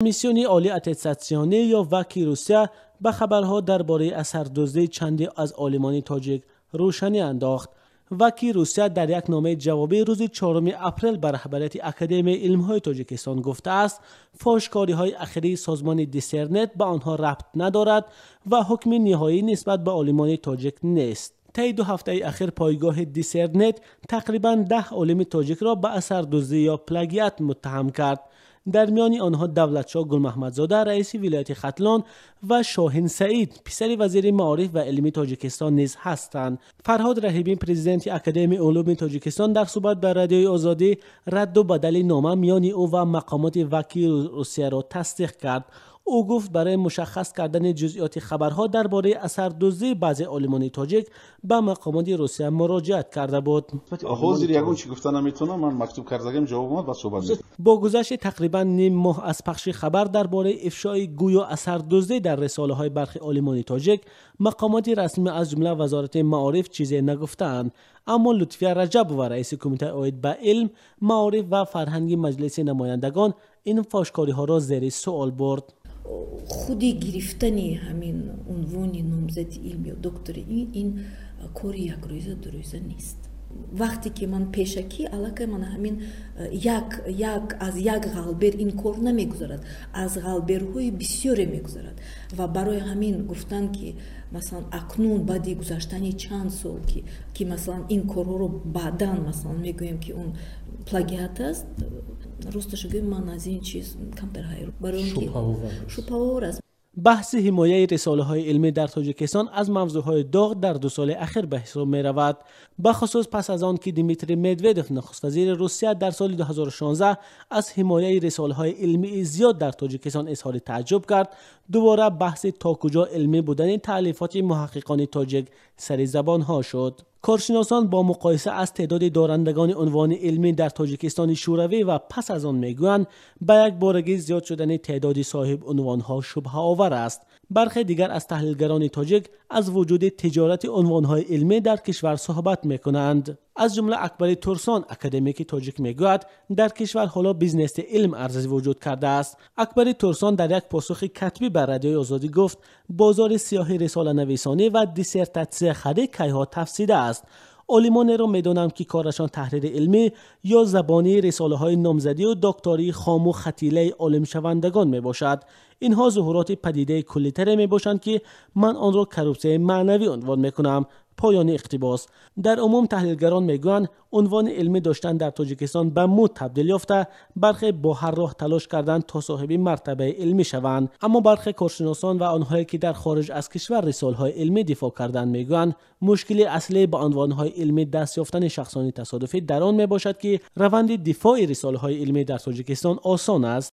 Комиссиони олии аттестатсионӣ ё ВАКи Русия ба хабарҳо дар бораи асардуздии чанде аз олимони тоҷик рӯшанӣ андохт. ВАКи Русия дар як номаи ҷавобӣ рӯзи 4 апрел ба раҳбарияти Академияи илмҳои Тоҷикистон гуфтааст, фошкориҳои ахирии созмони Диссернет ба онҳо рабт надорад ва ҳукми ниҳоӣ нисбат ба олимони тоҷик нест. Таи 2 ҳафтаи ахир пойгоҳи Диссернет тақрибан 10 олими тоҷикро ба асардуздӣ ё плагиат муттаҳам кард. Дар миёни онҳо Давлатшоҳ Гулмаҳмадзода, раиси вилояти Хатлон, ва Шоҳин Саид, писари вазири маориф ва илми Тоҷикистон низ ҳастанд. Фарҳод Раҳимӣ, президенти Академияи улуми Тоҷикистон, дар суҳбат ба Радиои Озодӣ радду бадали нома миёни ӯ ва мақомоти ВАКи Русияро тасдиқ кард. Ӯ гуфт, барои мушаххас кардани ҷузъиёти хабарҳо дар бораи асардуздии баъзе олимони тоҷик ба мақомоти Русия муроҷиат карда буд. Ҳозир ягон чӣ гуфта наметавонам, ман мактуб кардагам, ҷавоб омад, баъд суҳбат мекунем. Бо гузашти тақрибан ним моҳ аз пахши хабар дар бораи ифшои гӯё асардуздӣ дар рисолаҳои бархи олимони тоҷик, мақомоти расмӣ аз ҷумла Вазорати маориф чизе нагуфтаанд. Аммо Лутфия Раҷабова, раиси кумитаи оид ба илм, маориф ва фарҳанги Маҷлиси намояндагон, ин фошкориҳоро зери суол бурд. Худи гирифтани ҳамин унвони номзади илм ё доктори илм ин кори якрӯза дурӯза нест. Вақте ки ман пешакӣ аллакай ман ҳамин як аз як ғалбер ин кор намегузарад, аз ғалберҳои бисёре мегузарад. Ва барои ҳамин гуфтан, ки масалан акнун баъди гузаштани чанд сол ки масалан ин корҳоро баъдан масалан мегӯем, ки он плагиат аст, росташо гӯем, ман аз ин чиз камтар ҳайрон, барои он ки шубҳаовар аст. Баҳси ҳимояи рисолаҳои илмӣ дар Тоҷикистон аз мавзӯъҳои доғ дар 2 соли ахир ба ҳисоб меравад. Бахусус пас аз он ки Дмитрий Медведев, нахуствазири Русия, дар соли 2016 аз ҳимояи рисолаҳои илмии зиёд дар Тоҷикистон изҳори тааҷҷуб кард, дубора баҳси то куҷо илмӣ будани таълифоти муҳаққиқони тоҷик сари забонҳо шуд. Коршиносон бо муқоиса аз теъдоди дорандагони унвони илмӣ дар Тоҷикистони Шӯравӣ ва пас аз он мегӯянд, ба якборагӣ зиёд шудани теъдоди соҳиб унвонҳо шубҳаовар аст. Бархе дигар аз таҳлилгарони тоҷик аз вуҷуди тиҷорати унвонҳои илмӣ дар кишвар суҳбат мекунанд. Аз ҷумла Акбари Турсон, академики тоҷик, мегӯяд, дар кишвар ҳоло бизнеси илм арзиш вуҷуд кардааст. Акбари Турсон дар як посухи катбӣ ба Радиои Озодӣ гуфт, бозори сиёҳи рисоланависонӣ ва диссертатсияхарӣ кайҳо тафсидааст. Олимонеро медонам, ки корашон таҳрири илмӣ ё забонии рисолаҳои номзадию доктории хому хатилаи олимшавандагон мебошад. Инҳо зуҳуроти падидаи куллитаре мебошанд, ки ман онро коррупсияи маънавӣ унвон мекунам. Поёни иқтибос. Дар умум таҳлилгарон мегӯянд, унвони илмӣ доштан дар Тоҷикистон ба муд табдил ёфта, бархе бо ҳар роҳ талош карданд то соҳиби мартабаи илмӣ шаванд. Аммо бархе коршиносон ва онҳое ки дар хориҷ аз кишвар рисолаҳои илмӣ дифоъ карданд, мегӯянд, мушкили аслӣ ба унвонҳои илмӣ даст ёфтани шахсони тасодуфӣ дар он мебошад, ки раванди дифои рисолаҳои илмӣ дар Тоҷикистон осон аст.